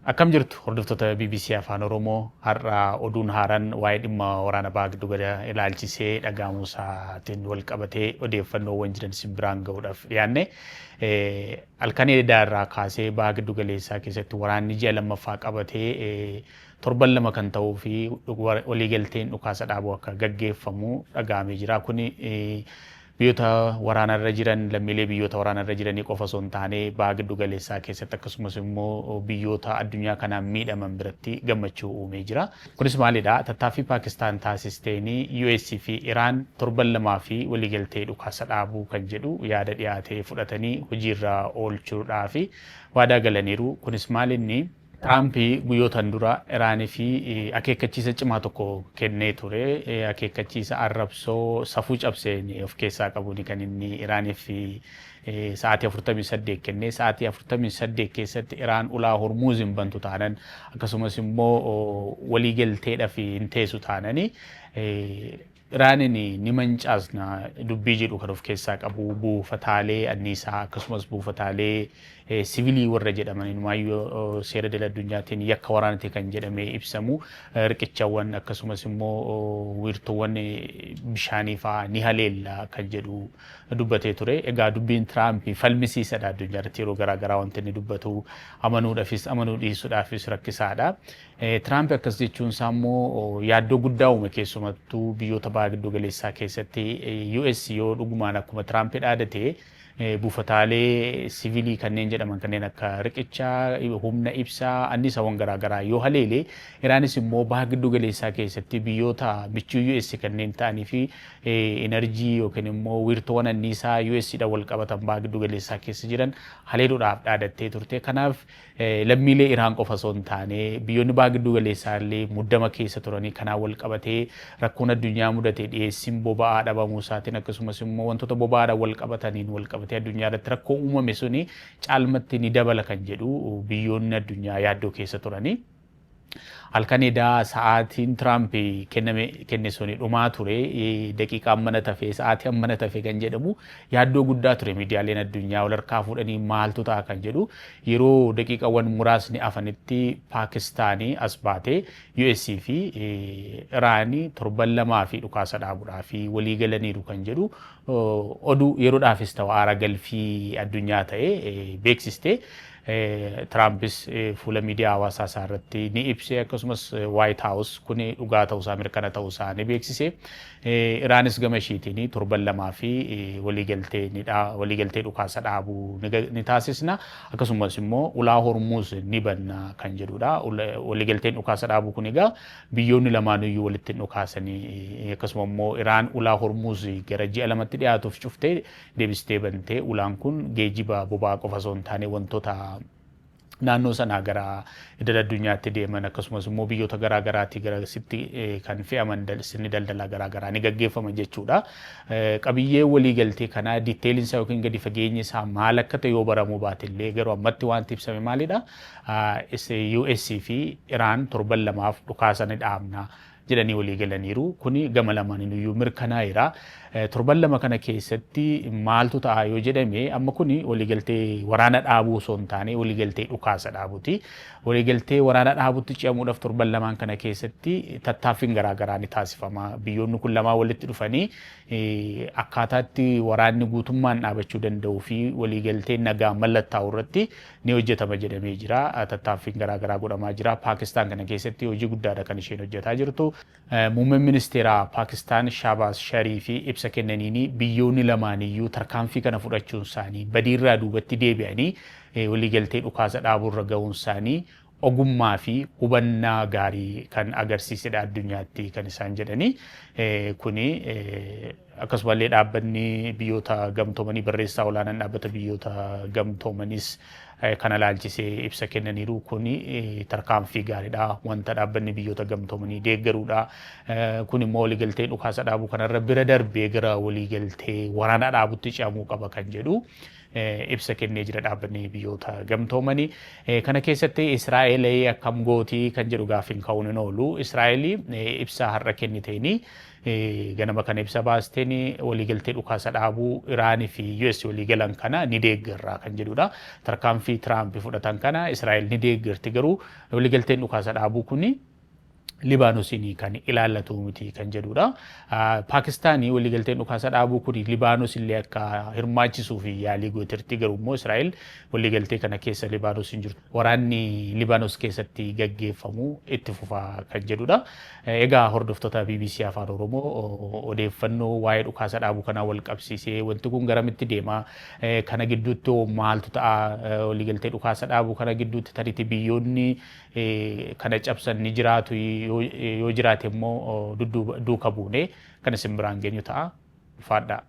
Akkam jirtu, hordoftoota BBC Afaan Oromoo? Har'a oduun haaraan waa'ee dhimma waraana baha giddu gala ilaalchisee dhaga'amuu isaatiin wal qabatee odeeffannoowwan jiran isin biraan gahuudhaaf dhiyaanne. Halkan edaa irraa kaasee baha giddu galeessaa keessatti waraanni ji'a lammaffaa qabatee torban 2 kan ta'uu fi waliigalteen dhukaasa dhaabuu akka gaggeeffamu dhaga'amee jira. Kuni biyyoota waraanarra jiran, lammiilee biyyoota waraanarra jiranii qofa osoo hin taane, baha giddu galeessaa keessatti akkasumas immoo biyyoota addunyaa kanaan miidhaman biratti gammachuu uumee jira. Kunis maalidha? Tattaaffii Paakistaan taasisteen US fi Iraan torban 2 fi waliigaltee dhukaasa dhaabuu kan jedhu yaada dhiyaate fudhatanii hojiirra oolchuudhaaf waadaa galaniiru. Kunis maalinni? Tiraamp guyyootan dura Iraanii fi akeekkachiisa cimaa tokko kennee ture. Akeekkachiisa arrabsoo safuu cabseen of keessaa qabuun kan inni Iraaniif sa'aatii 48 kennee, sa'aatii 48 keessatti Iraan ulaa Hormuuz hin bantu taanan, akkasumas immoo waliigalteedhaaf hin teessu taanani, Iraaniin ni mancaasna dubbii jedhu kan of keessaa qabu, buufataalee anniisaa akkasumas buufataalee sivilii warra jedhaman, inumaayyuu seera idil addunyaatiin yakka waraanati kan jedhamee ibsamu riqichawwan akkasumas immoo wiirtuuwwan bishaanii fa'aa ni haleella kan jedhu dubbatee ture. Egaa dubbiin Tiraamp falmisiisadha. Addunyaa irratti yeroo garaa garaa wanti inni dubbatu amanuudhaafis amanuu dhiisuudhaafis rakkisaadha. Tiraamp akkas jechuun isaa immoo yaaddoo guddaa uume, keessumattuu biyyoota baha giddu galeessaa keessatti. US yoo dhugumaan akkuma Tiraamp dhaadate buufataalee sivilii kanneen jedhaman, kanneen akka riqichaa, humna ibsaa, anniisaawwan garaa garaa yoo haleele, Iraanis immoo baha giddu galeessaa keessatti biyyoota michuu US kanneen ta'anii fi enerjii yookiin immoo wiirtuuwwan anniisaa US dhaan wal qabatan baha giddu galeessaa keessa jiran haleeluudhaaf dhaadattee turte. Kanaaf lammiilee Iraan qofa osoo hin taane biyyoonni baha giddu galeessaa illee muddama keessa turanii, kanaan wal qabatee rakkoon addunyaa mudate, dhiyeessiin boba'aa dhabamuu isaatiin akkasumas immoo wantoota boba'aadhaan wal qabataniin wal qabatee addunyaa irratti rakkoo uumame suni caalmatti ni dabala kan jedhu biyyoonni addunyaa yaaddoo keessa turanii. Halkan edaa sa'aatiin Tiraamp kenname kenne suni dhumaa ture. Daqiiqaa ammana tafe, sa'aatii ammana tafe kan jedhamu yaaddoo guddaa ture. Miidiyaaleen addunyaa wal harkaa fuudhanii maaltu ta'a kan jedhu, yeroo daqiiqawwan muraasni afanitti Paakistaanii as baatee US fi Iraanii torban 2 fi dhukaasa dhaabuudhaa fi walii galaniiru kan jedhu oduu yeroodhaafis ta'u aara galfii addunyaa ta'e beeksiste. Tiraampis fuula miidiyaa hawaasaa isaa irratti ni ibse, akkasumas White House kun dhugaa ta'uusaa, mirkana ta'uusaa ni beeksise. Iraanis gama ishiitiin torban 2 fi waliigaltee dhukaasa dhaabuu ni taasisna, akkasumas immoo ulaa Hormuuz ni banna kan jedhudha. Waliigalteen dhukaasa dhaabuu kun egaa biyyoonni lamaanuyyuu walitti hin dhukaasanii, akkasuma immoo Iraan ulaa Hormuuz gara ji'a 2tti dhiyaatuuf cuftee deebistee bantee, ulaan kun geejiba boba'aa qofa osoo hin taane wantoota naannoo sanaa gara idil addunyaatti deeman, akkasumas immoo biyyoota garaa garaatii gara sitti kan fe'aman, sirni daldalaa garaa garaa ni gaggeeffama jechuudha. Qabiyyee waliigaltee kanaa detailiin isaa yookiin gadi fageenyi isaa maal akka ta'e yoo baramuu baate illee, garuu ammatti wanti ibsame maalidha? US fi Iraan torban 2f dhukaasa ni dhaabna jedhanii walii galaniiru. Kuni gama lamaaniin mirkanaa'eera. Torban 2 kana keessatti maaltu ta'a yoo jedhame, amma kuni waliigaltee waraana dhaabuu osoo hin taane waliigaltee dhukaasa dhaabuti. Waliigaltee waraana dhaabutti ce'amuudhaaf torban 2n kana keessatti tattaaffiin garaa garaa ni taasifama. Biyyoonni kun lamaan walitti dhufanii akkaataatti waraanni guutummaan dhaabachuu danda'uu fi waliigaltee nagaa mallattaa'u irratti ni hojjetama jedhamee jira. Tattaaffiin garaa garaa godhamaa jira. Paakistaan kana keessatti hojii guddaadha kan isheen hojjetaa jirtu. Muummeen ministeeraa Paakistaan Shaabaaz Shariifi ibsa kennaniin biyyoonni lamaaniyyuu tarkaanfii kana fudhachuun isaanii, badiirraa duubatti deebi'anii waliigaltee dhukaasa dhaabuurra gahuun isaanii ogummaa fi hubannaa gaarii kan agarsiisedha addunyaatti kan isaan jedhanii. Kuni akkasumallee dhaabbanni biyyoota gamtoomanii, barreessaa olaanaan dhaabbata biyyoota gamtoomaniis kana laalchisee ibsa kennaniiru. Kuni tarkaanfii gaariidha. Wanta dhaabbanni biyyoota gamtoomanii deeggaruudha. Kun immoo waliigaltee dhukaasa dhaabuu kanarra bira darbee gara waliigaltee waraana dhaabutti ce'amuu qaba kan jedhu. ibsa kennee jira dhaabbanni Biyyoota Gamtoomanii. Kana keessatti Israa'el akkam gootii kan jedhu gaaffiin ka'uun hin oolu. Israa'el ibsa har'a kenniteeni, ganama kana ibsa baasteen, waliigaltee dhukaasa dhaabuu Iraanii fi US waliigalan kana ni deeggarra kan jedhudha. Tarkaanfii Tiraamp fudhatan kana Israa'el ni deeggarti, garuu waliigalteen dhukaasa dhaabuu kuni Libaanosiin kan ilaallatu miti kan jedhudha. Paakistaanii waliigalteen dhukaasa dhaabuu kun Libaanos illee akka hirmaachisuu fi yaalii gootirti, garuu immoo Israa'el waliigaltee kana keessa Libaanos hin jirtu. Waraanni Libaanos keessatti gaggeeffamu itti fufaa kan jedhudha. Egaa hordoftoota BBC Afaan Oromoo, odeeffannoo waa'ee dhukaasa dhaabuu kanaa wal qabsiisee, wanti kun garamitti deema, kana gidduutti maaltu ta'a, waliigaltee dhukaasa dhaabuu kana gidduutti tariitti biyyoonni kana cabsan ni jiraatu, yoo jiraate immoo duuka buune kan isin biraan geenyu ta'a. Ulfaadhaa.